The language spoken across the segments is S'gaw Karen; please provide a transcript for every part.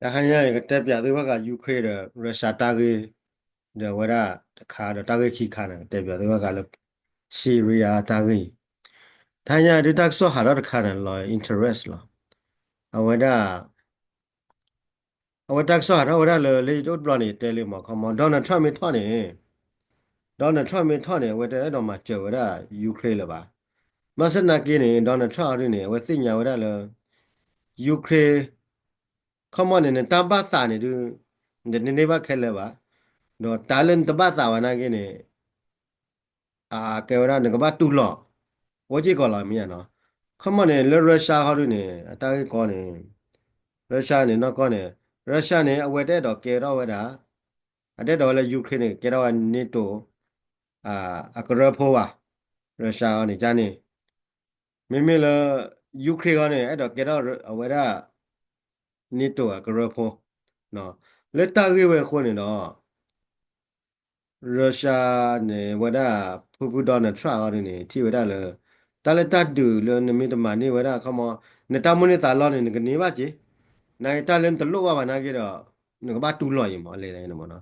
တဟါညါအံၤ ကတဲပၠးသုဘၣ်ဃး Ukraine ဒီး Russia တၢ်ဂ့ၢ်, ဒီးအဝဲဒၣ်တခါဒီးတၢ်ဂ့ၢ်ခံခါန့ၣ် ကတဲပၠးသုဘၣ်ဃးလၢ Syria တၢ်ဂ့ၢ်အံၤ. တဟါညါဒုးတၢ်ကစီၣ်ဟးထီၣ်တခါန့ၣ် လီၤ interest လီၤ. အဝဲဒၣ် အဝဲတၢ်ကစီၣ်ဟးထီၣ်ဝဲဒၣ်လၢ လၢယအိၣ်တဘျီန့ၣ် ယတဲလံမး ခီမီ Donald Trump မ့ၢ်ထီၣ်န့ၣ်, Donald Trump မ့ၢ်ထီၣ်န့ၣ် အဝဲတအဲၣ်ဒိးမၤစၢၤဝဲဒၣ် Ukraine လၢၤဘၣ်. ဘၣ်ဆၣ်သနာ်က့န့ၣ် Donald Trump အီၤဒုန့ၣ် အဝဲသ့ၣ်ညါဝဲဒၣ်လၢ Ukraine ခီမီန့ၣ် နတၢ်ဘၣ်သးန့ၣ်ဒုး နတန့ၢ်ဘၣ်ခဲလၢာ်ဘၣ်, ဒီးတၢ်လၢနတဘၣ်သးဘၣ်နာ်က့န့ၣ် အကဲဝဲဒၣ်နကဘၣ်တူၢ်လိာ် အိၣ်က့ၢ်ကီးလီၤမ့ၢ်ဧါနီၤ. ခီမီန့ၣ် လၢ Russia ဟီဒုန့ၣ် အတၢ်ဂ့ၢ်ကီန့ၣ် Russia န့ၣ် နီၢ်ကီၢ်န့ၣ် Russia န့ၣ် အဝဲတအဲၣ်ဒိးကဲထီၣ်ဝဲဒၣ်, အတအဲၣ်ဒိးဝဲလၢ Ukraine န့ၣ် ကကဲထီၣ်ဝဲ NATO အကရၢဖိဘၣ်. Russia အီၤန့ၣ် ကန့ၣ် မ့မ့ၢ်လၢ Ukraine အီၤန့ၣ် အဲၣ်ဒိးကဲထီၣ်အဝဲဒၣ် NATO အကရၢဖိ, လၢတၢ်ဂ့ၢ်ဝဲအဃိန့ၣ်ဒီး Russia န့ၣ် ဝဲဒၣ် ဖုဖု Donald Trump အီၤဒုန့ၣ် ထံၣ်ဝဲဒၣ်လၢ တၢ်လၢတၢ်ဒုးလၢနမ့ၢ်တမၤန့ၢ်ဝဲဒၣ်ခီမီ နတၢ်မိၣ်န့ၢ်သးလီန့ၣ် နကန့ၢ်ဘၣ်က့ၤ, နာ်က့တၢ်လၢနတလိၣ်ဘၣ်ဘၣ်နာ်က့ဒီး နကဘၣ်တူၢ်လိာ်အံၤမး လဲၤမးနီၤ.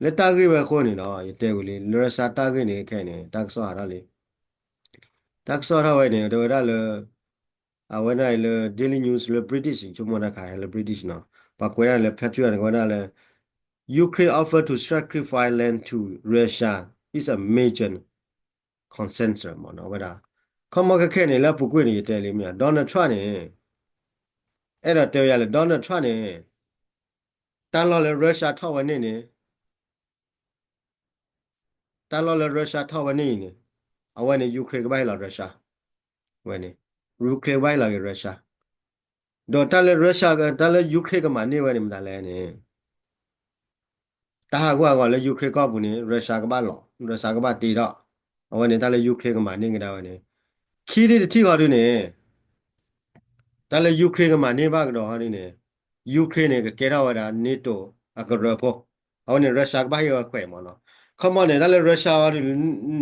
လၢတၢ်ဂ့ၢ်ဝဲအဃိန့ၣ်ဒီး ယတဲဝံၤလံ Russia တၢ်ဂ့ၢ်န့ၣ် ခဲအံၤန့ၣ် တၢ်ကစီၣ်ဟးထီၣ်လံ တၢ်ကစီၣ်ထီၣ်ဝဲန့ၣ် တဲဝဲဒၣ်လၢ အဝဲဒၣ်အံၤလၢ Daily News လၢ British ဆိကမိၣ်တၢ်ခါလၢ British နီၤ, ပှၤကွဲးဒၣ်လၢ Patriot န့ၣ် ကွဲးဒၣ်လၢ Ukraine offer to sacrifice land to Russia is a major concern မးနီၤ ဝဲဒၣ်. ခီမီခဲခဲန့ၣ် လၢအပူၤကွံာ်န့ၣ် ယတဲလံမ့ၢ်ဧါ Donald Trump န့ၣ် အဲၣ်ဒိးတဲဝဲယၤလၢ Donald Trump န့ၣ် တၢ်လီၢ်လၢ Russia ထီၣ်ဝဲန့ၣ်န့ၣ် တၢ်လီၢ်လၢ Russia ထီၣ်ဝဲန့ၣ်အံၤန့ၣ် အဝဲန့ၣ် Ukraine ကဘၣ်ဟ့ၣ်လီၤ Russia, ဝဲန့ၣ် Ukraine ကဘၣ်ဟ့ၣ်လီၤက့ၤ Russia, ဒီးတၢ်လၢ Russia တၢ်လၢ Ukraine ကမၤန့ၢ်ဝဲန့ၣ် မတၤလဲၣ်န့ၣ် တၢ်ဟးဂူာ်ဟးဂီၤလၢ Ukraine ကီၢ်ပူၤန့ၣ် Russia ကဘၣ်လီၤ Russia ကဘၣ်တ့ထီၣ်, အဝဲန့ၣ်တၢ်လၢ Ukraine ကမၤန့ၢ်ကဒါဝဲန့ၣ်, ခံထံၣ်တထံၣ်ဃီဒုန့ၣ် တၢ်လၢ Ukraine ကမၤန့ၢ်ဘၣ်ကဒီးဟီဒုန့ၣ် Ukraine န့ၣ် ကကဲထီၣ်ဝဲဒၣ် NATO အကရၢဖိ, အဝဲန့ၣ် Russia ကဘၣ်ဟ့ၣ်ဝဲခွဲးမးနီၤ. ခီမီန့ၣ် တၢ်လၢ Russia ဟီဒု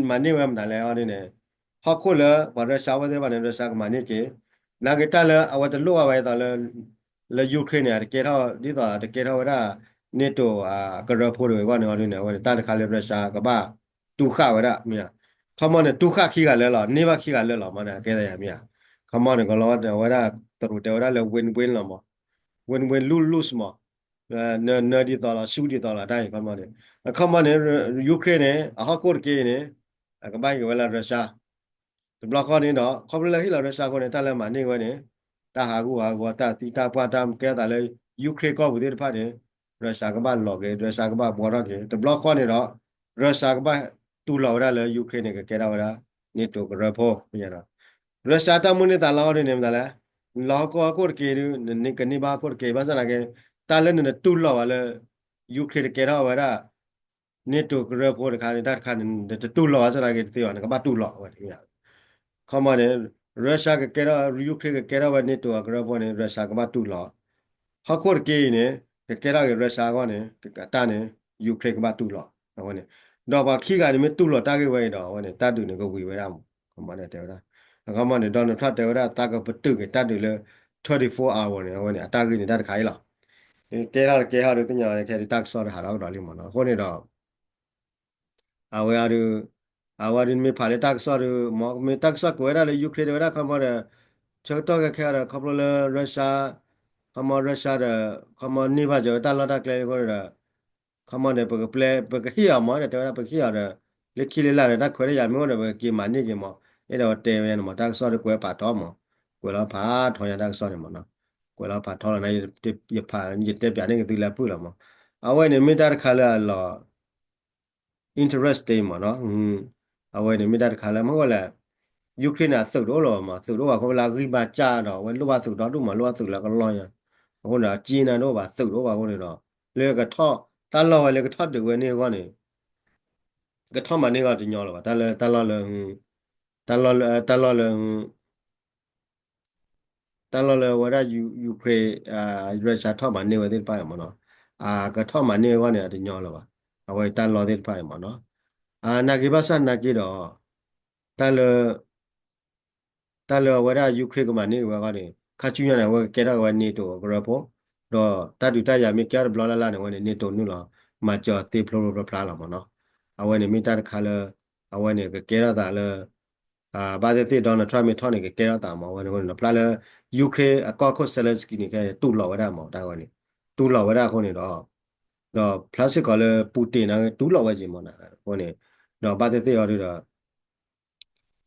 မၤန့ၢ်ဝဲမတၤလဲၣ်ဟီဒုန့ၣ် ဟီၣ်ခိၣ်လၢပှၤ Russia ဝဲသ့ၣ်တဖၣ်န့ၣ် Russia ကမၤန့ၢ်က့ၤ, နာ်က့တၢ်လၢအဝဲတလိၣ်ဘၣ်ဝဲအသိးလၢ လၢ Ukraine န့ၣ် အတကဲထီၣ် ဒ်သိးအတကဲထီၣ်ဝဲဒၣ် NATO အကရၢဖိတဝဲအဂီၢ်န့ၣ်ဟီဒုန့ၣ် အဝဲန့ၣ်တၢ်တခါလၢ Russia ကဘၣ်တူၢ်ဃာ်ဝဲဒၣ်မ့ၢ်ဧါ. ခီမီန့ၣ် တူၢ်ဃာ်ခံဂၤလၢာ်လီၤ န့ၢ်ဘၣ်ခံဂၤလၢာ်လီၤမးန့ၣ် အကဲသးယၤမ့ၢ်ဧါ. ခီမီန့ၣ် ကလီဝဲဒၣ် တရူးတဲဝဲဒၣ်လၢ win win လီၤမး, win win lose lose မး, နၢဒ်သိးလီၤ ဆူဒ်သိးလီၤ တၢ်အံၤခီမီန့ၣ်, အခီမီန့ၣ် Ukraine န့ၣ် အဟီၣ်ခိၣ်တက့ၢ်အံၤန့ၣ် အကဘၣ်ဟ့ၣ်က့ၤဝဲလၢ Russia တဘျီဃီန့ၣ်ဒီး ခီဖျိလၢဟ့ၣ်လီၤ Russia အဃိန့ၣ် တၢ်လၢမၤန့ၢ်ဝဲန့ၣ် တၢ်ဟးဂူာ်ဟးဂီၤ တၢ်သံတၢ်ပှၢ် တၢ်ကဲသးလၢ Ukraine ကီၢ်ပူၤသ့ၣ်တဖၣ်န့ၣ် Russia ကဘၣ်လီၤက့ၤ Russia ကဘၣ်ဘှီထီၣ်က့ၤ တဘျီဃီန့ၣ်ဒီး Russia ကဘၣ်တူၢ်လိာ်ဝဲဒၣ်လၢ Ukraine န့ၣ် ကကဲထီၣ်ဝဲဒၣ် NATO ကရၢဖိ Russia တၢ်မိၣ်န့ၢ်သးလီဒုန့ၣ်မတၤလဲၣ်, နလီၤဟီၣ်ခိၣ်ဟီၣ်ခိၣ်တက့ၢ်ဒု နကန့ၢ်ဘၣ်ဟီၣ်ခိၣ်တက့ၢ် ဘၣ်ဆၣ်သနာ်က့ တၢ်လၢနတတူၢ်လိာ်ဘၣ်လၢ Ukraine တကဲထီၣ်ဝဲဒၣ် NATO ကရၢဖိတခါန့ၣ် တၢ်တခါန့ၣ် နတတူၢ်လိာ်ဘၣ်ဆၣ်သနာ်က့တသ့ဘၣ် နကဘၣ်တူၢ်လိာ်ဝဲန့ၣ်. ခီမီန့ၣ် Russia ကကဲထီၣ် Ukraine ကကဲထီၣ်ဝဲ NATO အကရၢဖိန့ၣ် Russia ကဘၣ်တူၢ်လိာ် ဟီၣ်ခိၣ်တက့ၢ်အံၤန့ၣ် ကကဲထီၣ်က့ၤ Russia အဂီၢ်န့ၣ် အတၢ်န့ၣ် Ukraine ကဘၣ်တူၢ်လိာ် အဝဲန့ၣ်, ဒီးပှၤခံဂၤန့ၣ်မ့ၢ်တူၢ်လိာ်တၢ်ဂ့ၢ်ဝဲအံၤဒီး အဝဲန့ၣ် တၢ်ဒုးန့ၣ်ကဝံၤဝဲဒၣ်မး ခီမီန့ၣ်တဲဝဲဒၣ်, အခီမီန့ၣ် Donald Trump တဲဝဲဒၣ် သးကပတုာ်က့ၤတၢ်ဒုးလၢ twenty-four hour န့ၣ် အဝဲန့ၣ် အတၢ်ဂ့ၢ်န့ၣ်တၢ်တခါအံၤလီၤ. ကဲထီၣ်တကဲထီၣ်ဒုးသ့ၣ်ညါဝဲခဲဒုးတၢ်ကစီၣ်တဟးထီၣ်ကဒီးလံမးနီၤ အဃိန့ၣ်ဒီး အဝဲဒုး အဝဲဒုးမ့ၢ်ဖးလၢတၢ်ကစီၣ်ဒုး မ့ၢ်တၢ်ကစီၣ်ကွဲးဝဲဒၣ်လၢ Ukraine တဲဝဲဒၣ်ခီမီဒီး ဆၢကတီၢ်ခဲခဲဒီး ခီဖျိလၢ Russia ခီမီ Russia ဒီး ခီမီန့ၢ်ဘၣ်စၢၤဝဲတၢ်လီၢ်တၢ်ကျဲအဃိန့ၣ်ဒီး ခီမီန့ၣ် ပကပျဲ ပကဟ့ၣ်အီၤမး တဲဝဲဒၣ် ပကဟ့ၣ်အီၤဒီး လၢခံလၢလာ်ဒီး တၢ်ခွဲးတၢ်ယာ်မ့ၢ်အိၣ်ဒီး ပကက့ၤမၤန့ၢ်က့ၤမး အဲၣ်ဒိးတဲဝဲန့ၣ်မး တၢ်ကစီၣ်ဒုးကွဲးပာ်ထီၣ်မး ကွဲးလီၤဖးထီညါတၢ်ကစီၣ်န့ၣ်မးနီၤ ကွဲးလီၤဖးထီလီၤန့ၣ် ယဖး ယတဲပၠးန့ၢ်က့ၤသုလၢအဖုၣ်လီၤမး အဝဲန့ၣ်မ့ၢ်တၢ်တခါလၢအလီၤ interesting မးနီၤ အဝဲန့ၣ်မ့ၢ်တၢ်တခါလၢမ့ၢ်ဝဲလဲၣ် Ukraine န့ၣ် အသုးတအိၣ်လၢၤဘၣ်မး သုးတအိၣ်ဘၣ် ခီဖျိလၢအဂံၢ်ဘါစၢ်ဒီး အဝဲလိၣ်ဘၣ်သုးဒီဒူၣ်မး လိၣ်ဘၣ်သုးလၢကလီၢ်ညါ အဃိန့ၣ် အစ့နၤတအိၣ်ဘၣ် သုးတအိၣ်ဘၣ်အဃိန့ၣ်ဒီး လၢကထီၣ် တၢ်လီၢ်ဝဲလၢကထီၣ်ဒုးဝဲန့ၣ်အဂီၢ်န့ၣ် ကထီၣ်မၤန့ၢ်အဂီၢ်တညီလၢၤဘၣ် တၢ်လၢ တၢ်လီၢ်လၢ တၢ်လီၢ်လၢ တၢ်လီၢ်လၢ တၢ်လီၢ်လၢအဝဲဒၣ် Ukraine Russia ထီၣ်မၤန့ၢ်ဝဲသ့ၣ်တဖၣ်အံၤမးနီၤ အကထီၣ်မၤန့ၢ်အဂီၢ်န့ၣ် အတညီလၢၤဘၣ် အဝဲတၢ်လီၢ်သ့ၣ်တဖၣ်အံၤမးနီၤ နာ်က့ဘၣ်ဆၣ်နာ်က့ဒီး တၢ်လၢ တၢ်လၢအဝဲဒၣ် Ukraine ကမၤန့ၢ်က့ၤဝဲအဂီၢ်န့ၣ် ခါဆူညါန့ၣ် အဝဲကကဲထီၣ်က့ၤဝဲ NATO အကရၢဖိ ဒီးတၢ်ဒုးတၢ်ယၤမ့ၢ်ကဲထီၣ်တဘျီလၢ်လၢ်န့ၣ် အဝဲန့ၣ် NATO နုာ်လီၤမၤစၢၤသ့ဖျိဖျိဖျါဖျါလီၤမ့ၢ်နီၤ. အဝဲန့ၣ်မ့ၢ်တၢ်တခါလၢ အဝဲန့ၣ်ကကဲထီၣ်သးလၢ ဘၣ်သ့ၣ်သ့ၣ် Donald Trump မ့ၢ်ထီၣ်န့ၣ် ကကဲထီၣ်သးမ့ၢ် အဝဲန့ၣ်အဃိန့ၣ်ဒီး ဖျါလၢ Ukraine အကီၢ်ခိၣ် Zelensky န့ၣ် ခဲအံၤတူၢ်လိာ်ဝဲဒၣ်မ့ၢ် တၢ်ဝဲန့ၣ် တူၢ်လိာ်ဝဲဒၣ်အဃိန့ၣ်ဒီး ဒီးဖျါစ့ၢ်ကီးလၢ Putin န့ၣ် တူၢ်လိာ်ဝဲက့ၤမ့ၢ်နီၤ အဃိန့ၣ် ဒီးဘၣ်သ့ၣ်သ့ၣ်အီၤဒီး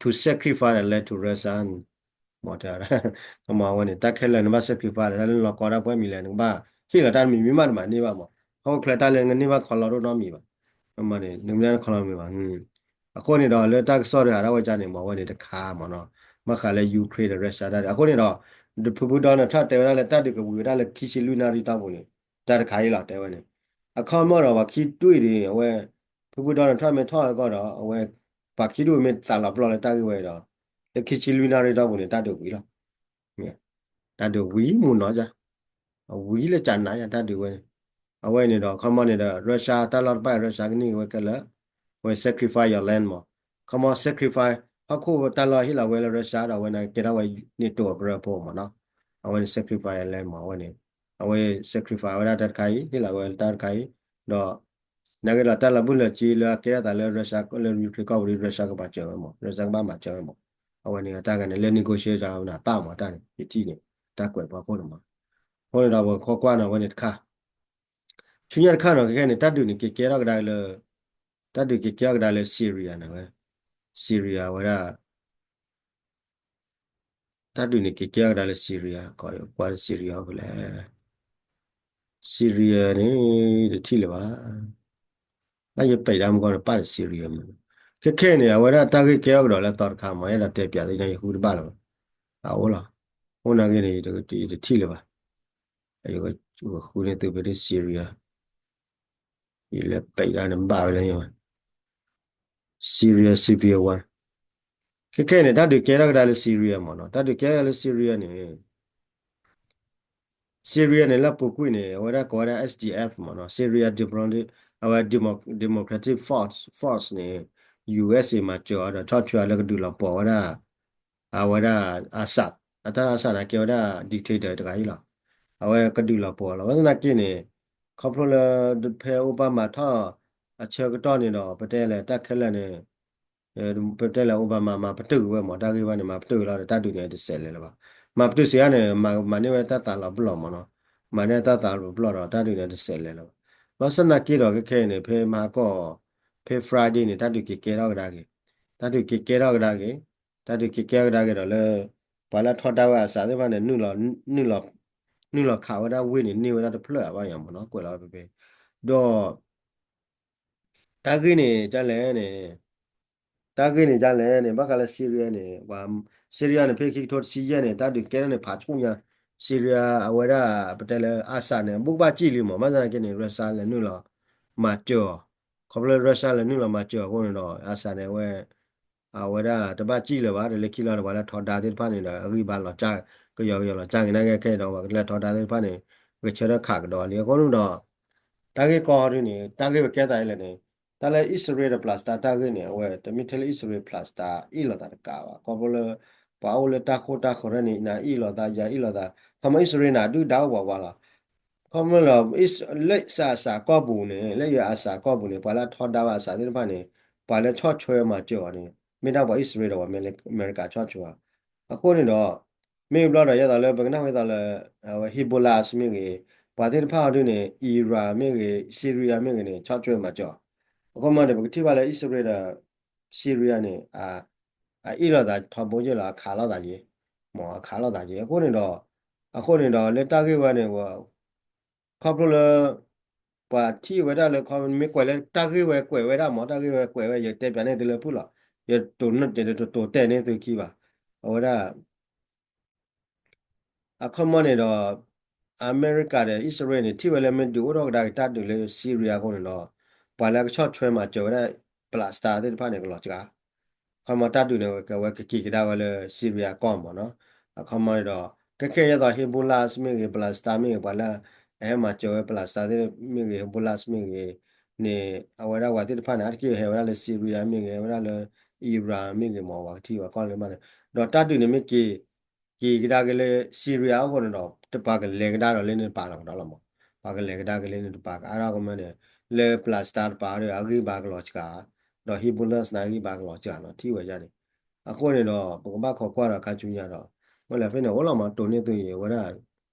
to sacrifice the land to Russia မ့ၢ်တဲ မ့ၢ်အဝဲန့ၣ် တၢ်ခဲလၢာ်နဘၣ် sacrifice လၢတၢ်လၢလီၤကီတၢ်ပှဲၤမံၤလဲၣ် နကဘၣ်ဟ့ၣ်လီၤတၢ်တမံၤမံၤမး တမၤန့ၢ်ဘၣ်မ့ၢ် ဟီၣ်ခိၣ်ချၢတၢ်လၢနကန့ၢ်ဘၣ်ခီလီၤဒိၣ်နီတမံၤဘၣ် မ့ၢ်န့ၣ် နကန့ၢ်ခီလီၤမံၤဘၣ် အဃိန့ၣ်ဒီးလၢတၢ်ကစီၣ်တဂၤဒၣ်ဝဲကါန့ၣ် မ့ၢ်အဝဲန့ၣ်တခါမ့ၢ်နီၤ ဘၣ်ဃးလၢ Ukraine ဒီး Russia တၢ်ဒ် အဃိန့ၣ်ဒီး ဖုဖု Donald Trump တဲဝဲဒၣ်လၢတၢ်ဒုးကဝံၤဝဲဒၣ်လၢခံဆံလွံၢ်နၣ်ရံၣ်တီၢ်ပူၤန့ၣ် တၢ်တခါအံၤလီၤ တဲဝဲန့ၣ် အခီမီၢ်ဒီးပှၤခံဒူၣ်အံၤဒီး အဝဲ ဖုဖု Donald Trump မ့ၢ်ထီၣ်အကီၢ်ဒီး အဝဲ ပှၤခံဒူၣ်မ့ၢ်သးလီၤပျီၢ်လၢတၢ်ဂ့ၢ်ဝဲအံၤဒီး လၢခံဆံလွံၢ်နၣ်ရံၣ်တီၢ်ပူၤန့ၣ် တၢ်ဒုးဝံၤလီၤ တၢ်ဒုးဝံၤမူနီၤကါ အဝံၤလၢကနၤယါတၢ်ဒုးဝဲန့ၣ် အဝဲန့ၣ်ဒီး ခီမီၢ်န့ၣ်ဒီး Russia တၢ်လီၢ်တဖၣ် Russia ကန့ၢ်က့ၤဝဲခဲလၢာ် ဝဲ sacrifice your land မ့ၢ် ခီမီၢ် sacrifice ဟီၣ်ခိၣ်တၢ်လီၢ်ဟ့ၣ်လီၤဝဲလၢ Russia ဒီးအဝဲန့ၣ်ကဲထီၣ်ဝဲ NATO အပရၢဖိမ့ၢ်နီၤ အဝဲန့ၣ် sacrifice your land မ့ၢ် အဝဲန့ၣ် အဝဲ sacrifice ဝဲဒၣ်တၢ်တခါအံၤ ဟ့ၣ်လီၤဝဲတၢ်တခါအံၤ ဒီး နာ်က့ဒီးတၢ်လီၤဘုၢ်လီၤစ့လၢအကဲထီၣ်သးလၢ Russia လၢ Ukraine ကီၢ်ပူၤဒီး Russia ကမၤစၢၤဝဲမ့ၢ် Russia ကဘၣ်မၤစၢၤဝဲမ့ၢ် အဝဲန့ၣ်အတၢ်ဂၤန့ၣ် လၢ negotiation နပၣ်မ့ၢ်တၢ်န့ၣ် ယထံၣ်န့ၣ် တၢ်ကွဲးပှၤခိၣ်န့ၣ်မ့ၢ် အဃိန့ၣ်ဒီးပခိးကွၢ်န့ၣ် အဝဲန့ၣ်တခါ ဆူညါတခါန့ၣ် ခဲခဲန့ၣ် တၢ်ဒုးန့ၣ်က့ၤကဲထီၣ်ကဒါလၢ တၢ်ဒုးက့ၤကဲထီၣ်ကဒါလၢ Syria န့ၣ်ဝဲ Syria ဝဲဒၣ် တၢ်ဒုးန့ၣ်က့ၤကဲထီၣ်ကဒါလၢ Syria ကီးကွၢ်လၢ Syria ဖဲလဲၣ် Syria န့ၣ် တထံၣ်လၢၤဘၣ် ဘၣ်ယပာ်တၢ်မူကီၢ်န့ၣ် ပာ်လၢ Syria မ့ၢ် ခဲခဲအံၤန့ၣ် အဝဲဒၣ်တၢ်ဂ့ၢ်ကဲထီၣ်ကဒီးလၢအသီတခါမ့ၢ် အဲၣ်ဒိးတဲပၠးသ့ၣ်ညါ ယဃုတဘၣ်လၢၤဘၣ် အအိၣ်လီၤ အိၣ်နာ်က့န့ၣ် ယတထံၣ်လၢၤဘၣ် ယဃုန့ၢ်သုဖဲန့ၣ် Syria ယလဲၤပာ်တၢ်န့ၣ်ဘၣ်ဝဲလၢ Syria civil war ခဲခဲအံၤန့ၣ် တၢ်ဒုးကဲထီၣ်ကဒါလၢ Syria မ့ၢ်နီၤ တၢ်ဒုးကဲထီၣ်လၢ Syria န့ၣ် Syria န့ၣ် လၢပူၤကွံာ်န့ၣ် အဝဲဒၣ်ကိးဝဲဒၣ် S D F မ့ၢ်နီၤ Syria Demo အဝဲ Demo- Democratic Force Force န့ၣ် U S A မၤစၢၤအီၤဒီး ဆီၣ်ထွဲအီၤလၢကဒုးလီၤပှီၢ်ဝဲဒၣ် အဝဲဒၣ် Assad အတၢ် Assad န့ၣ် ကဲဝဲဒၣ် dictator တဂၤအံၤလီၤ အဝဲကဒုးလီၤပှီၢ်လီၤ ဘၣ်ဆၣ်သနာ်က့န့ၣ် ခီဖျိလၢ ဖဲ Obama ထီၣ်အဆၢကတီၢ်န့ၣ်ဒီး ပတဲလဲၣ်တၢ်ခဲလၢာ်န့ၣ် ပတဲလဲၣ် Obama မၤပတုာ်ဝဲမ့ၢ် တၢ်ဂ့ၢ်ဘၣ်န့ၣ် မၤပတုာ်ဝဲလီၤဒီး တၢ်ဒုးန့ၣ်တစဲးလဲၤလၢၤဘၣ် မၤပတုာ်စံးအါန့ၣ် မၤန့ၢ်ဝဲတၢ်သးလီၤပျီၢ်မ့ၢ်နီၤ မၤန့ၢ်တၢ်သးလီၤပျီၢ်ဒီး တၢ်ဒုးန့ၣ်တစဲးလဲၤလၢၤဘၣ် ဘၣ်ဆၣ်သနာ်က့ဒီး ခဲခဲအံၤန့ၣ် ဖဲမဟါကီၢ် ဖဲ Friday န့ၣ် တၢ်ဒုးက့ၤကဲထီၣ်ကဒါက့ၤ တၢ်ဒုးက့ၤကဲထီၣ်ကဒါက့ၤ တၢ်ဒုးက့ၤကဲထီၣ်ကဒါက့ၤဒီးလၢ ပှၤလၢထီဒါဝဲအသးသ့ၣ်တဖၣ်န့ၣ် နုာ်လီၤခးဝဲဒၣ်ဝ့ၢ်န့ၣ် န့ၢ်ဝဲဒၣ်တဖျၢၣ်ဘၣ်ယၤမ့ၢ်နီၤ ကွဲးလီၤဝဲဖဲဖဲ ဒီး တၢ်ဂ့ၢ်န့ၣ်ဒ်လဲၣ်န့ၣ် တၢ်ဂ့ၢ်န့ၣ်ဒ်လဲၣ်န့ၣ် ဘၣ်ဃးလၢ Syria န့ၣ် Syria န့ၣ် ဖဲခံကထိတဆံယဲၢ်န့ၣ် တၢ်ဒုးကဲထီၣ်န့ၣ် ဖးဆူညါ Syria အဝဲဒၣ် ပတဲလၢ Assad န့ၣ် ဘူးကဘၣ်စံၣ်လံမ့ၢ် ဘၣ်ဆၣ်သနာ်က့န့ၣ် Russia လဲၤနုာ်လီၤ မၤစၢၤအီၤ ခီဖျိလၢ Russia လဲၤနုာ်လီၤမၤစၢၤအီၤအဃိန့ၣ်ဒီး Assad န့ၣ် အဝဲ အဝဲဒၣ်တဘၣ်စံၣ်လၢၤဘၣ် ဒီးလၢခံလီၤဒီး ပှၤလၢထီဒါသ့ၣ်တဖၣ်န့ၣ်ဒီး အဂံၢ်ဘါလီၤက ကယီကယီလီၤကန့ၣ် နာ်က့ခဲအံၤဒီး ပှၤလၢထီဒါသ့ၣ်တဖၣ်န့ၣ် ဂဲၤဆၢထၢၣ်ခးကဒီးလံ အဃိန့ၣ်ဒီး တၢ်ဂ့ၢ်ကီဒ်န့ၣ် တၢ်ဂ့ၢ်ပကဲသးအံၤလဲၣ်န့ၣ် တၢ်လၢ Israel ဒီး Palestine တၢ်ဂ့ၢ်န့ၣ် အဝဲတမ့ၢ်ထဲလၢ Israel Palestine အ့ၣ်လိာ်သးတကးဘၣ် ခီဖျိလၢ ပှၤအိၣ်လၢတၢ်ဃိတၢ်ဃီၤန့ၣ် နအ့ၣ်လိာ်သး ယၤအ့ၣ်လိာ်သး ခီမီ Israel န့ၣ် ဒုၣ်ဒါအိၣ်ပှၤဝါလီၤ ခီဖျိလၢ လၢ Assad ကီၢ်ပူၤန့ၣ် လၢယ Assad ကီၢ်ပူၤန့ၣ် ပှၤလၢအထီဒါဝဲ Assad သ့ၣ်တဖၣ်န့ၣ် ပှၤလၢဆီၣ်ထွဲမၤစၢၤအီၤန့ၣ် မ့ၢ်ဒၣ်ပှၤ Israel ဒီးပှၤအမဲရကၤဆီၣ်ထွဲအီၤ အဃိန့ၣ်ဒီး မ့ၢ်ဘျီဒီး ယဲသိးလၢပကနၣ်ဝဲသိးလၢ အဝဲ Hezbollah မ့ၢ်ဂ့ၤ ပှၤသ့ၣ်တဖၣ်အီၤဒ်န့ၣ် Iran မ့ၢ်ဂ့ၤ Syria မ့ၢ်ဂ့ၤန့ၣ် ဆီၣ်ထွဲမၤစၢၤအီၤ အဃိမီဒီး ပကထံၣ်ဘၣ်လၢ Israel ဒီး Syria န့ၣ် အအ့ၣ်လိာ်သးထီဘိယ့ၢ်လီၤ အခးလိာ်သးယ့ၢ် မ့ၢ်အခးလိာ်သးယ့ၢ် အဃိန့ၣ်ဒီး အဃိန့ၣ်ဒီး လၢတၢ်ဂ့ၢ်ဝဲန့ၣ် ခီဖျိလၢ ပှၤထံၣ်ဝဲဒၣ်လၢ မ့ၢ်ကွဲးလၢတၢ်ဂ့ၢ်ဝဲကွဲးဝဲဒၣ်မ့ၢ် တၢ်ဂ့ၢ်ဝဲကွဲးဝဲ ယတဲပၠးန့ၢ်သုလၢဖုၣ်လီၤ ယတိၤတဲန့ၢ်သုခံဘၣ် အဝဲဒၣ် အခီမီန့ၣ်ဒီး အမဲရကၤဒီး Israel န့ၣ် ထံၣ်ဝဲလၢမ့ၢ်ဒုးအိၣ်ထီၣ်ကဒါက့ၤတၢ်ဒုးလၢ Syria အဃိန့ၣ်ဒီး ပှၤလၢကဆီၣ်ထွဲမၤစၢၤဝဲဒၣ် Palestine သ့ၣ်တဖၣ်န့ၣ် ကလီၤစှၤ ခီမီတၢ်ဒုးန့ၣ် ဝဲကက့ၤကဒါဝဲလၢ Syria ကီၢ်မ့ၢ်နီၤ အခီမီန့ၣ်ဒီး ခဲခဲယဲသိး Hezbollah မ့ၢ်ဂ့ၤ Palestine မ့ၢ်ဂ့ၤ ပှၤလၢအဟဲမၤစၢၤဝဲ Palestine သ့ၣ်မ့ၢ်ဂ့ၤ Hezbollah မ့ၢ်ဂ့ၤန့ၣ် အဝဲဒၣ်ဝဲသ့ၣ်တဖၣ်န့ၣ် အါတက့ၢ်ဟဲဝဲဒၣ်လၢ Syria မ့ၢ်ဂ့ၤ ဟဲဝဲဒၣ်လၢ Iran မ့ၢ်ဂ့ၤမ့ၢ် ပှၤကထံၣ်ဝဲကီၢ်လၢမးန့ၣ် ဒီးတၢ်ဒုးန့ၣ်မ့ၢ်က့ၤ က့ၤကဒါက့ၤလၢ Syria အဃိန့ၣ်ဒီး ပှၤကလဲၤကဒါဒီးလၢန့ၣ်တပၤလီၤကဒီးလီၤမး, ပှၤကလဲၤကဒါက့ၤလၢန့ၣ်တပၤ ကအါထီၣ်ကမၢန့ၣ် လၢ Palestine တပၤဒီး အဂံၢ်ဘါကလီၤစှၤ, ဒီး Hezbollah န့ၣ် အဂံၢ်ဘါကလီၤစှၤနီၤ ထံၣ်ဝဲယါန့ၣ်. အဃိန့ၣ်ဒီး ပကဘၣ်ခိးကွၢ်ဒီးခါဆူညါဒီး ဝဲလဲၣ်ဖဲန့ၣ် အိၣ်လီၤမး တိၢ်န့ၢ်သုအံၤ အဝဲဒၣ်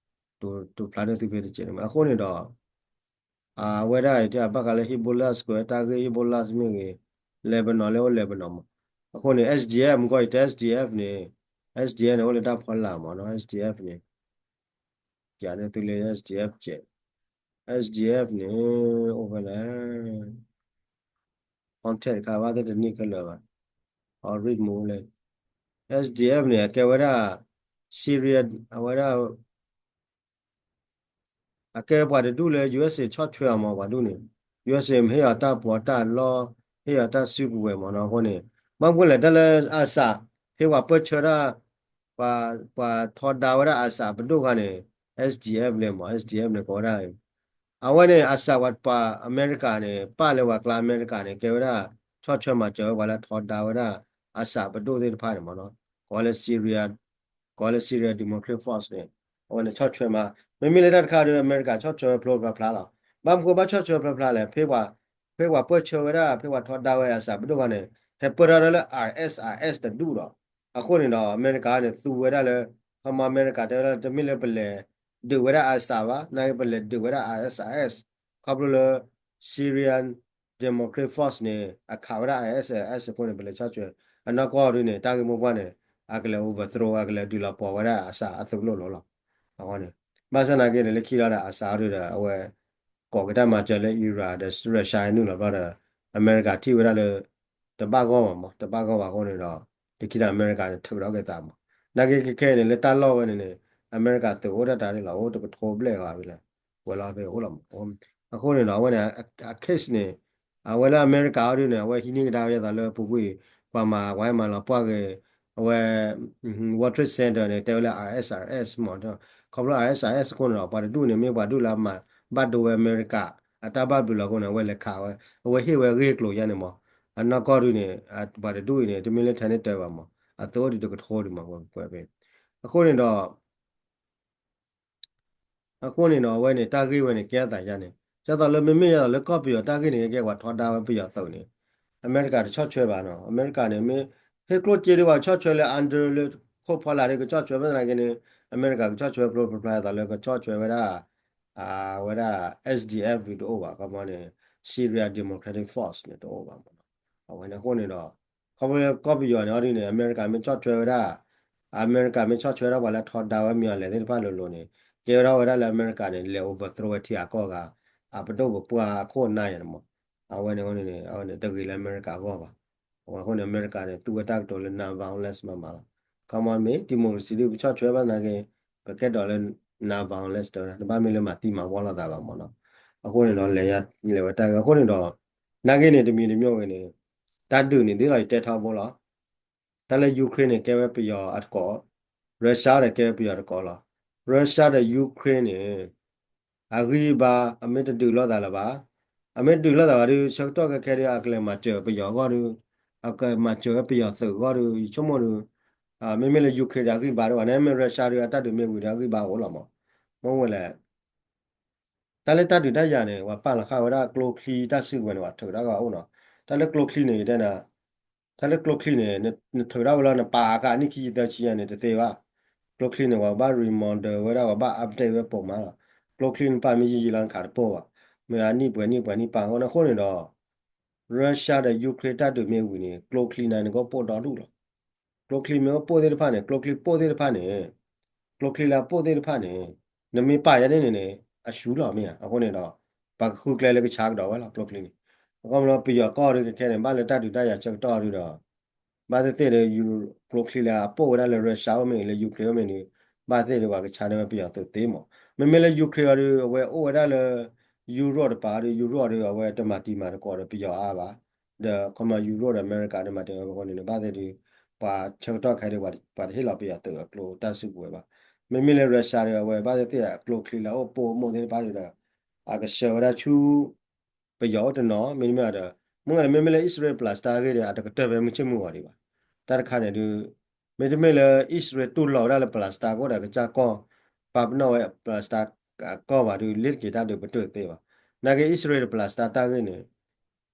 တိၢ်ဖျါန့ၢ်သုဖဲတကဲးန့ၣ်မး အဃိန့ၣ်ဒီး အဝဲဒၣ်အံၤတဘၣ်ဃးလၢ Hezbollah ကွဲးတၢ်ဂ့ၢ် Hezbollah မ့ၢ်ဂ့ၤ, Lebanon လၢအိၣ် Lebanon မး, အဃိန့ၣ် S D F မ့ၢ်ကီၢ်အံၤတဲ S D F န့ၣ်, S D F န့ၣ် အိၣ်လၢတၢ်ဖီလာ်မးနီၤ S D F န့ၣ်, ယၤန့ၣ်သုလၢ S D F ကဲး, S D F န့ၣ် အိၣ်ဖဲလဲၣ်, contact တခါဘၣ်သ့ၣ်တနံၣ်ခဲလၢာ်ဘၣ်, အ read မူလဲၣ်, S D F န့ၣ် အကဲဝဲဒၣ် Syria အဝဲဒၣ် အကဲပှၤတဒူၣ်လၢ U S A ဆီၣ်ထွဲအီၤမး ပှၤဒူၣ်န့ၣ်, U S A ဟ့ၣ်အီၤတၢ်ပီးတၢ်လီ, ဟ့ၣ်အီၤတၢ်စုကဝဲၤမးနီၤ အဃိန့ၣ်, ဘၣ်မနုၤလဲၣ် တၢ်လၢ Assad ဖဲပှၤပၢၢ်ဆၢဒၣ်, ပှၤ, ပှၤထီဒါဝဲဒၣ် Assad ပဒိၣ်ခါန့ၣ်, S D F လဲၣ်မး S D F န့ၣ် ကိးဝဲဒၣ် အဝဲန့ၣ် Assad ပှၤ ပှၤအမဲရကၤန့ၣ် ပၣ်လၢပှၤကျါအမဲရကၤန့ၣ် ကဲဝဲဒၣ် ဆီၣ်ထွဲမၤစၢၤဝဲပှၤလၢထီဒါဝဲဒၣ် Assad ပဒိၣ်သ့ၣ်တဖၣ်န့ၣ်မးနီၤ, ကိးလၢ Syria, ကိးလၢ Syria Democratic Force န့ၣ်, အဝဲန့ၣ်ဆီၣ်ထွဲမး, မ့မ့ၢ်လၢတၢ်တခါဒီး အမဲရကၤဆီၣ်ထွဲဝဲဖျိဖျါဖျါလီၤ. ဘၣ်မနုၤဘၣ်ဆီၣ်ထွဲဖျိဖျါလဲၣ်, ဖဲပှၤ, ဖဲပှၤပၢၢ်ဆၢဝဲဒၣ် ဖဲပှၤထီဒါဝဲ Assad ပဒိၣ်ခါန့ၣ် ဟဲပၢၢ်ထီၣ်ဒၣ်လၢ R S I S တဒူၣ်ဒီး, အဃိန့ၣ်ဒီး အမဲရကၤန့ၣ် သူဝဲဒၣ်လၢ, ခီမီအမဲရကၤတဲဝဲဒၣ် တမ့ၢ်လၢပလဲၤဒုးဝဲဒၣ် Assad ဘၣ်, နာ်က့ပလဲၤဒုးဝဲဒၣ် R S I S, ခီဖျိလၢ Syrian Democratic Force န့ၣ် အခးဝဲဒၣ် R S I S အဃိန့ၣ် ပလဲၤဆီၣ်ထွဲ, အနီၢ်ကီၢ်ဒုန့ၣ် တၢ်ဂ့ၢ်မိၢ်ပှၢ်န့ၣ် အကလဲၤ overthrow အကလဲၤဒုးလီၤပှီၢ်ဝဲဒၣ် Assad အသုးကျိၣ်လိၤလီၤ. အဃိန့ၣ်, ဘၣ်ဆၣ်နာ်က့န့ၣ် လၢခံလီၤဒီး Assad ဒုဒီး အဝဲ ကိးက့ၤတၢ်မၤစၢၤလၢ Iran ဒီး Russia နုာ်လီၤဘျီဒီး အမဲရကၤထံၣ်ဝဲဒၣ်လၢ တဘၣ်ဂီၢ်ဘၣ်မး, တဘၣ်ဂီၢ်ဘၣ်အဃိန့ၣ်ဒီး လၢခံဒီးအမဲရကၤန့ၣ် ထုးထီၣ်က့ၤသးမး, နာ်က့ခဲခဲအံၤန့ၣ် လၢတၢ်လီၢ်ဝဲန့ၣ်န့ၣ် အမဲရကၤသုးအိၣ်တၢ်တၢ်န့ၣ်လီၤ, အိၣ်တကထိဘျဲၣ်ဂၤဝဲလဲၣ်, ဝဲလီၤဖဲအိၣ်လီၤမး, အဃိန့ၣ်ဒီး အဝဲန့ၣ် အ case န့ၣ် အဝဲလၢအမဲရကၤအီၤဒုန့ၣ် အဝဲဟံးန့ၢ်ကဒါဝဲအသးလၢပူၤကွံာ်, ပှၤမၤဝဲမၤလီၤပှၢ်က့ၤ, အဝဲ World Trade Center န့ၣ် တဲဝဲလၢ R S I S မး, ခီဖျိ R S I S အဃိန့ၣ်ဒီး ပှၤတဒူၣ်န့ၣ် မ့ၢ်ပှၤဒူၣ်လၢအမၤဘၣ်ဒိဝဲအမဲရကၤ အတၢ်ဘၣ်ဘျုးလီၤအဃိန့ၣ် အဝဲလဲၤခးဝဲ, အဝဲဟ့ၣ်ဝဲအဂ့ၢ်အကျိၤယါန့ၣ်မး, အနီၢ်ကီၢ်ဒုန့ၣ်, ပှၤတဒူၣ်အံၤန့ၣ် တမ့ၢ်လၢထဲန့ၣ်တၢၤဘၣ်မး, အသုးအိၣ်ဒံးတကထိဒံးမး, ကွဲးဖဲ, အဃိန့ၣ်ဒီး အဃိန့ၣ်ဒီး အဝဲန့ၣ် တၢ်ဂ့ၢ်ဝဲန့ၣ် ကဲအသးယါန့ၣ်, ဒ်သိးလၢမ့မ့ၢ်ယါသိးလၢကီၢ်ပယီၤတၢ်ဂ့ၢ်န့ၣ် ကဲပှၤထီဒါဝဲပယီၤသုးန့ၣ်, အမဲရကၤတဆီၣ်ထွဲဘၣ်နီၤ, အမဲရကၤန့ၣ် မ့ၢ်ဟ့ၣ်ကျိၣ်စ့ဒ်ပှၤကဆီၣ်ထွဲလၢ under လၢခိၣ်ဖီလာ်ဒ်ကဆီၣ်ထွဲဘၣ်သနာ်က့န့ၣ်, အမဲရကၤကဆီၣ်ထွဲဖျိဖျိဖျါအသးလၢကဆီၣ်ထွဲဝဲဒၣ်, အဝဲဒၣ် S D F ဒ်တအိၣ်ဘၣ်, ခီမီန့ၣ် Syria Democratic Force န့ၣ်တအိၣ်ဘၣ်မးနီၤ, အဝဲန့ၣ်အဃိန့ၣ်ဒီး ခီဖျိလၢကီၢ်ပယီၤန့ၣ်အီၤဒ်န့ၣ် အမဲရကၤမ့ၢ်ဆီၣ်ထွဲဝဲဒၣ်, အမဲရကၤမ့ၢ်ဆီၣ်ထွဲဒၣ်ပှၤလၢထီဒါဝဲမ့ၢ်အီၤလဲၣ်သ့ၣ်တဖၣ်လိၤလိၤန့ၣ်, ကဲဝဲဒၣ်ဝဲဒၣ်လၢအမဲရကၤန့ၣ် လဲၤ overthrow ဝဲထံအကီၢ်ဂၤ, အပဒိၣ်ပပှၢ်အခိၣ်အနၢ်ယါန့ၣ်မး, အဝဲန့ၣ်အဃိန့ၣ် အဝဲန့ၣ်တဂ့ၤလၢအမဲရကၤအဂီၢ်ဘၣ်, အဝဲအဃိန့ၣ် အမဲရကၤန့ၣ် သူဝဲတၢ်ကတိၤလၢ non-violence မးမးလီၤ, ခီမီမ့ၢ် democracy ဒ်ပဆီၣ်ထွဲဘၣ်သနာ်က့, ပကဲဒိးလၢ non-violence တၢ်ဝဲဒၣ် တဘၣ်မ့ၢ်လၢမၤသံမၤဝီလိာ်သးဘၣ်မးနီၤ, အဃိန့ၣ်ဒီး လဲၤယါ, လဲၤဝဲတၢ်ဂ့ၢ်အဃိန့ၣ်ဒီး, နာ်က့န့ၣ် တမံၤတမံၤဂ့ၤန့ၣ်, တၢ်ဒုးန့ၣ် ဒ်သိးယတဲထီဘိလီၤ, တၢ်လၢ Ukraine န့ၣ် ကဲဝဲပယီၤအတကိး, Russia ဒီးကဲဝဲပယီၤတကိးလီၤ, Russia ဒီး Ukraine န့ၣ် အဂံၢ်ဘါ အမ့ၢ်တဒုးလိာ်သးလၢၤဘၣ်, အမ့ၢ်တဒုးလိာ်သးဘၣ်ဒီး ဆၢကတီၢ်ခဲခဲဒီး အကလဲၤမၤစၢၤပယီၤအဂီၢ်ဒီး, အကမၤစၢၤဝဲပယီၤသုးအဂီၢ်ဒီး ယဆိကမိၣ်ဒီး, မ့မ့ၢ်လၢ Ukraine ဒီးအဂံၢ်ဘါဒ်ဘၣ်န့ၣ် မ့ၢ် Russia ဒီးအတၢ်ဒုးမ့ၢ်ဝံၤဒီးအဂံၢ်ဘါအိၣ်လီၤမး, မ့ၢ်ဝဲလဲၣ် တၢ်လၢတၢ်ဒုးတၢ်ယၤန့ၣ် ပှၤပာ်လီၤဃာ်ဝဲဒၣ်ကျိချံတၢ်စုကဝဲၤန့ၣ် ပှၤထုးဒၣ်ကအိၣ်နီၤ, တၢ်လၢကျိချံန့ၣ် ယတဲနၤ, တၢ်လၢကျိချံန့ၣ် နထုးဒၣ်ဝဲလီၤ နပာ်အခါနံၣ်ခံဆံသၢဆံညါန့ၣ် တသ့ဘၣ်, ကျိချံန့ၣ် ပှၤကဘၣ် remodel ဝဲဒၣ် ပှၤဘၣ် update ဝဲပိာ်မးလီၤ, ကျိချံနပာ်မ့ၢ်ယံာ်ယံာ်လီၤနခးတပိၢ်ဘၣ်, မ့ၢ်အနံၣ်ပှဲၤနံၣ်ပှဲၤနံၣ်ပာ်အဃိန့ၣ်အဃိန့ၣ်ဒီး Russia ဒီး Ukraine တၢ်ဒုးမ့ၢ်ဝံၤန့ၣ် ကျိချံနၤန့ၣ်ကအိၣ်ပိၢ်ဒီဒူၣ်လီၤ, ကျိချံမ့ၢ်အိၣ်ပိၢ်သ့ၣ်တဖၣ်န့ၣ် ကျိချံပိၢ်သ့ၣ်တဖၣ်န့ၣ်, ကျိချံလၢအပိၢ်သ့ၣ်တဖၣ်န့ၣ်, နမ့ၢ်ပာ်ယါန့ၣ်န့ၣ် အရှုံးလီၤမ့ၢ်ဧါ, အဃိန့ၣ်ဒီး ပှၤကဃုကျဲလၢကဆါကဒီးဝဲလီၤကျိချံန့ၣ်, အဃိန့ၣ်ဒီးပယီၤကီၢ်ဒုးခဲခဲန့ၣ် ဘၣ်လၢတၢ်ဒုးတၢ်ယၤဆၢကတီၢ်ဒုဒီး ဘၣ်သ့ၣ်သ့ၣ်ဒီး ကျိချံလၢအပိၢ်ဝဲဒၣ်လၢ Russia အိၣ်မ့ၢ်ဂ့ၤ လၢ Ukraine အိၣ်မ့ၢ်ဂ့ၤ, ဘၣ်သ့ၣ်ဒီးပှၤကဆါန့ၢ်ဝဲပယီၤသုးသ့မး, မ့မ့ၢ်လၢ Ukraine အီၤဒု အဝဲအိၣ်ဝဲဒၣ်လၢ Europe တပၤဒီး Europe ဒီး အဝဲတမၤတံၤမၤသကိးဒီးပယီၤအါဘၣ်, ဒီးခီမီ Europe ဒီးအမဲရကၤန့ၣ် မၤတံၤမၤသကိးအဃိန့ၣ် ဘၣ်သ့ၣ်ဒီး ပှၤဆၢကတီၢ်ခဲအံၤဒီး ပှၤတဟ့ၣ်လီၤပယီၤသုးအကျိတၢ်စုကဝဲၤဘၣ်, မ့မ့ၢ်လၢ Russia ဒီး အဝဲဘၣ်သ့ၣ်သ့ၣ်အကျိချံလၢအအိၣ်ပိၢ်အမိၢ်သ့ၣ်တဖၣ်ဒီး အကဆှၢဝဲဒၣ်ဆူ ပယီၤအိၣ်တနီၤ မ့တမ့ၢ်ဒီး မ့ၢ်ဂ့ၤ မ့မ့ၢ်လၢ Israel Palestine အဂ့ၢ်ဒီး အတကတၢၢ်ဖဲမုၢ်ဆ့ၣ်မုၢ်ဂီၤဒံးဘၣ်, တၢ်တခါန့ၣ်ဒု မ့တမ့ၢ်လၢ Israel တူၢ်လိာ်ဝဲဒၣ်လၢ Palestine ကအိၣ်ဒီးကစၢ်ကီၢ်, ပာ်ပနီၣ်ဝဲ Palestine အကီၢ်ဘၣ်ဒုး လ့တက့ၤတၢ်ဒုးပတုာ်တသ့ဘၣ်. နာ်က့ အံၣ်စရ့လးဒီး Palestine တၢ်ဂ့ၢ်န့ၣ်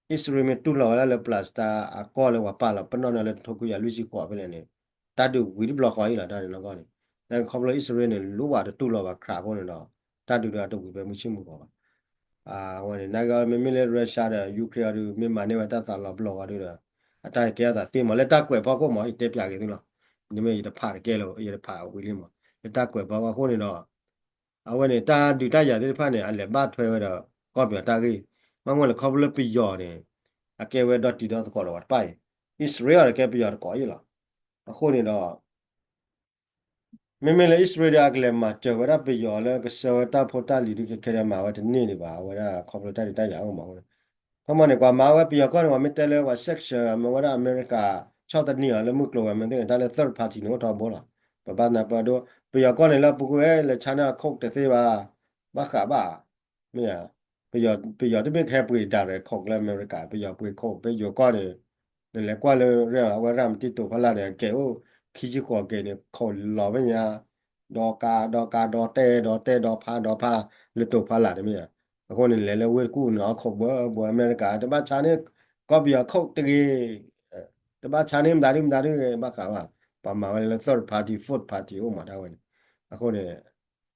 အံၣ်စရ့လးမ့ၢ်တူၢ်လိာ်ဝဲဒၣ်လၢ Palestine အကီၢ်လၢပှၤပာ်လီၤ ပနီၣ်န့ၢ်လၢတထိခွံကယၤလွံၢ်ဆံဃိးဖဲလဲၣ်န့ၣ် တၢ်ဒုးဝံၤတဘျီဃီအံၤလီၤ တၢ်န့ၣ်နီၢ်ကီၢ်န့ၣ်. နာ်က့ခီဖျိအံၣ်စရ့လးန့ၣ် လူဝဲတတူၢ်လိာ်ဘၣ် Iran အဃိန့ၣ်ဒီး တၢ်ဒုးဒီးအတဝံၤဖဲမုၢ်ဆ့ၣ်မုၢ်ဂီၤဘၣ်. အဝဲန့ၣ် နာ်က့မ့မ့ၢ်လၢ Russia ဒီး Ukraine အီၤဒုး မ့ၢ်မၤန့ၢ်ဝဲတၢ်သးလီၤပလိာ်အီၤဒုးဒီး အတၢ်ကဲအသးသ့မး လၢတၢ်ကွဲးဖီခိၣ်မး ယတဲပၠးက့ၤသုလီၤ. နမ့ၢ်ယတဖးတကဲလၢၤ ယတဖးဝံၤလံမး လၢတၢ်ကွဲးဖီခိၣ်အဃိန့ၣ်ဒီး အဝဲန့ၣ် တၢ်ဒုးတၢ်ယၤသ့ၣ်တဖၣ်န့ၣ် အလဲၤဘၣ်ထွဲဝဲဒီး ကီၢ်ပယီၤတၢ်ဂ့ၢ်, ဘၣ်မနုၤလဲၣ် ခီဖျိလၢပယီၤန့ၣ် အကဲဝဲဒီတံၤဒီသကိးဒီးပှၤတဖၣ်အံၤ, အံၣ်စရ့လးဒီးကဲပယီၤတကိးအံၤလီၤ. အဃိန့ၣ်ဒီး မ့မ့ၢ်လၢအံၣ်စရ့လးဒီး အကလဲၤမၤစၢၤဝဲဒၣ်ပယီၤလၢကဆှၢဝဲတၢ်ဖိတၢ်လံၤဒုး ခဲခဲဒီးမၤဝဲတန့ၢ်ဒံးဘၣ်, အဝဲဒၣ်ခီဖျိတၢ်ဒုးတၢ်ယၤအိၣ်မးအဃိန့ၣ်, ခီမီန့ၣ် ပှၤမၤဝဲပယီၤကီၢ်န့ၣ် ပှၤမ့ၢ်တဲလၢပှၤ sanction မ့ၢ်ဝဲဒၣ်အမဲရကၤ ဆီၣ်သနံးအီၤလၢမုၢ်ကျိၤဝဲၤမ့ၢ်သ့ၣ်န့ၣ် တၢ်လၢ third party န့ၣ် အိၣ်ထီဘိလီၤ. ပဘၣ်နၢ်ပၢၢ်ဒိ ပယီၤကီၢ်န့ၣ်လၢပူၤကွံာ်ဝဲ လဲၤဆါန့ၢ်အခိၣ်တသ့ဘၣ်, ဘၣ်ဃးဘၣ်, မ့ၢ်ဧါ, ပယီၤတမ့ၢ်ထဲပှ့ၤ direct ခိၣ်လၢအမဲရကၤ, ပယီၤပှ့ၤခိၣ် ပယီၤကီၢ်န့ၣ် နလဲၤကွၢ်လၢ အဝဲရၤမတံတိာ်ဖီလာ်န့ၣ် အကဲအိၣ်ခံဆံဃိးက့ၤန့ၣ် ခိၣ်လီၤဝဲညါ, ဒီကါ ဒီကါ ဒီတဲ ဒီတဲ ဒီဖါ ဒီဖါ လၢတိာ်ဖီလာ်န့ၣ်မ့ၢ်ဧါ. အဃိန့ၣ် လဲၤလၢဝ့ၢ်တကူၣ်န့ၣ် အခိၣ်ဘှီဘှီ အမဲရကၤ တဘၣ်ဆါန့ၢ် ကီၢ်ပယီၤခိၣ်တဂ့ၤ, တဘၣ်ဆါန့ၢ်မတၤဒုမတၤဒုဂ့ၤ ဘၣ်ဃးဘၣ်, ပှၤမၤဝဲလၢ third party, fourth party အိၣ်မးဒၣ်ဝဲန့ၣ်, အဃိန့ၣ်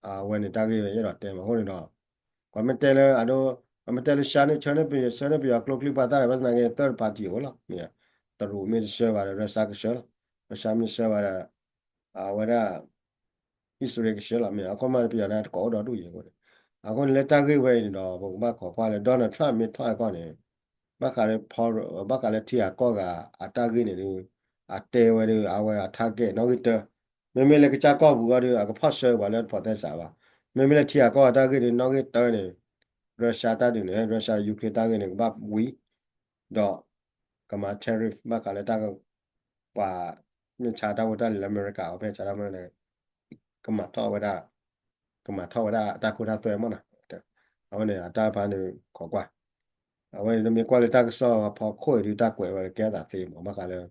အဝဲန့ၣ်တၢ်ဂ့ၢ်ဝဲယအဲၣ်ဒိးတဲမး အဃိန့ၣ်ဒီး ပှၤမ့ၢ်တဲလၢအဒိ, ပှၤမ့ၢ်တဲလၢဆှၢန့ၢ်ဆှၢန့ၢ်ပယီၤ ဆှၢန့ၢ်ပယီၤကျိချံပှၤသၣ်ဒီး ဘၣ်သနာ်က့ third party အိၣ်လီၤ, မ့ၢ်ဧါ, တရူးမ့ၢ်တဆှၢဘၣ်ဒီး Russia ကဆှၢလီၤ, Russia မ့ၢ်တဆှၢဘၣ်ဒီး အဝဲဒၣ် အံၣ်စရ့လးကဆှၢလီၤ, မ့ၢ်ဧါ, အခီမီန့ၣ် ပယီၤန့ၣ်တကိးအိၣ်ဒီဒူၣ်အံၤအဃိန့ၣ်, အဃိန့ၣ်လၢတၢ်ဂ့ၢ်ဝဲအံၤန့ၣ်ဒီး ပကဘၣ်ခိးကွၢ်လၢ Donald Trump မ့ၢ်ထီၣ်အကီၢ်န့ၣ် ဘၣ်ဃးလၢ ဘၣ်ဃးလၢထံဂၤကီၢ်ဂၤအတၢ်ဂ့ၢ်န့ၣ်ဒုး အတဲဝဲဒၣ် အဝဲအ target နီၣ်ဂံၢ်တၢ, မ့မ့ၢ်လၢကစၢ်ကီၢ်ပူၤအီၤဒီး အကဖီၣ်ဆၢပှၤလၢတဖိးသဲစးဘၣ်, မ့မ့ၢ်လၢထံဂၤကီၢ်ဂၤတၢ်ဂ့ၢ်န့ၣ် နီၣ်ဂံၢ်တၢန့ၣ် Russia တၢ်ဒုးန့ၣ် Russia Ukraine တၢ်ဂ့ၢ်န့ၣ် ကဘၣ်ဝံၤ ဒီး ကမၤ tariff ဘၣ်ဃးလၢတၢ် ပှၤမ့ၢ်ဆါတၢ်ဖိတၢ်လံၤလၢအမဲရကၤအီၤ ဖဲဆါတၢ်ဖိန့ၣ် ကမၤထီၣ်ဝဲဒၣ်, ကမၤထီၣ်ဝဲဒၣ်အတၢ်ခိတၢ်သွဲမးနီၤ, အဝဲန့ၣ် အတၢ်ဖါန့ၣ်ခိးကွၢ်, အဝဲန့ၣ်မ့ၢ်ကွၢ်လၢတၢ်ကစီၣ်ဖီခိၣ်အံၤဒုး တၢ်ကွဲးဝဲလၢကဲထီၣ်သးသ့မး ဘၣ်ဃးလၢ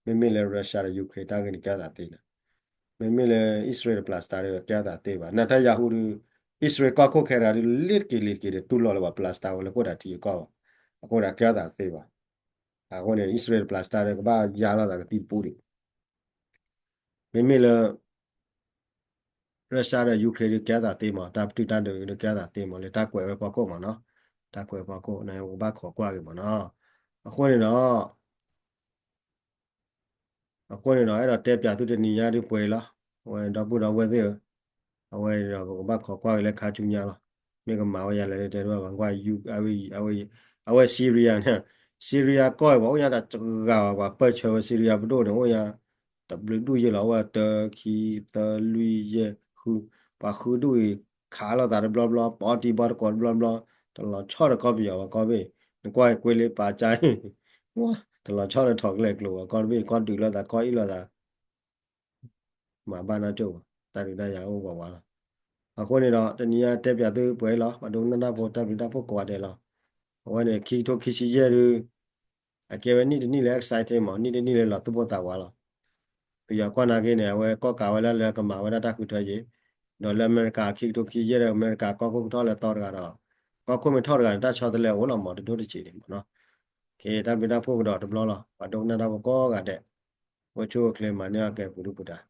မ့မ့ၢ်လၢ Russia ဒီး Ukraine တၢ်ဂ့ၢ်န့ၣ် ကဲထီၣ်သးသ့န့ၣ်, မ့မ့ၢ်လၢ အံၣ်စရ့လးဒီး Palestine ဒီးကဲထီၣ်သးသ့ဘၣ်, Netanyahu ဒုး အံၣ်စရ့လးကီၢ်ခိၣ်ခဲတဂၤဒုး လ့တက့ၤလ့တက့ၤဒီး တူၢ်လိာ်လၢပှၤ Palestine ဝဲလၢခိၣ်ဒၣ်ထံအကီၢ်ဘၣ်, အဃိဒီးကဲထီၣ်သးတသ့ဘၣ်, အဃိန့ၣ် အံၣ်စရ့လးဒီး Palestine ဒီးကဘၣ်ယါလိာ်သးကသံၣ်တပူၤဒံး မ့မ့ၢ်လၢ Russia ဒီး Ukraine ဒုးကဲထီၣ်သးသ့မး တၢ်ပတုာ်တၢ်ဒုးဒုးကဲထီၣ်သးသ့မး လၢတၢ်ကွဲးဝဲဖီခိၣ်မးနီၤ, တၢ်ကွဲးဖီခိၣ်န့ၣ် ပကဘၣ်ခိးကွၢ်က့ၤမးနီၤ, အဃိန့ၣ်ဒီး အဃိန့ၣ်ဒီး အဲၣ်ဒိးတဲပၠးသုတနံၤညါဒုးပှဲၤလီၤ, အဝဲဒီပုၢ်ဒီဝဲၢ်သ့ၣ်ဧၢ, အဝဲဒီးပကဘၣ်ခိးကွၢ်က့ၤလၢခါဆူညါလီၤ, မ့ၢ်ကမၤဝဲယၤလဲၣ်တဲတဘၣ်ဘၣ်, အဝဲ Syria န့ၣ်, Syria ကီၢ်အံၤ ပှၤအိၣ်ညါတဂၤဘၣ်, ပှၤပၢၢ်ဆၢဝဲ Syria ပဒိၣ်န့ၣ် အိၣ်ညါ တဘျုးဒူၣ်ယဲၢ်လီၤ, အိၣ်ဝဲတၢ ခံ သၢ လွံၢ် ယဲၢ် ဃု, ပှၤဃုဒူၣ်အံၤ ခးလိာ်သးတဘျီဘျီ, ပအီထံဘီတကိးတဘျီဘျီ, တလီၤဆီဒီးကီၢ်ပယီၤဘၣ်ကီၢ်ဘ့ၣ်, နကွၢ်ကွ့လ့ပာ်ကါအံၤ, တလီၤဆီဒီးထီၣ်ကလဲာ်ကျိၤဘၣ်ကီၢ်တဘ့ၣ်, ကီၢ်ဒုးလိာ်သး ကီၢ်အ့ၣ်လိာ်သး မၤဘၣ်နီၢ်ကၠိၣ်ဘၣ်, တၢ်ဒုးတၢ်ယၤအိၣ်ဝးဝးလီၤ. အဃိန့ၣ်ဒီး တနံၤညါတဲပၠးသုပှဲၤလီၤ, ပှၤဒိကနၣ်တၢ်ဖိတၢ်ဘျုးတၢ်ဖှိၣ်ကိးဂၤဒဲးလီၤ. အဝဲန့ၣ် ခံကထိခံဆံယဲၢ်ဒုး အကဲဝဲနံၣ်တနံၣ်လၢ exciting မး, နံၣ်တနံၣ်လၢလီၤသူၣ်ပိၢ်သးဝးလီၤ. ပယီၤကွၢ်နာ်က့န့ၣ် အဝဲကီၢ်ကးဝဲလၢလၢကမၤဝဲဒၣ်တၢ်ဃုထၢယ့ၤ, ဒီးလၢအမဲရကၤခံကထိခံဆံယဲၢ်ဒီး အမဲရကၤကီၢ်ခိၣ်ကထီၣ်လၢသီတဂၤဒီး ကီၢ်ခိၣ်မ့ၢ်ထီၣ်တဂၤန့ၣ် တၢ်ဆီတလဲအိၣ်လီၤမး, တဒိၣ်တဆံးန့ၣ်မးနီၤ. ကဲ တၢ်ဘျုးတၢ်ဖှိၣ်ကဒီးတဘျီလီၤ, ပှၤဒိကနၣ်တၢ်ဖိကိးဂၤဒဲး, အိၣ်ဆူၣ်အိၣ်ချ့မၤန့ၢ်အကဲပူၤဒုပူၤတၢ်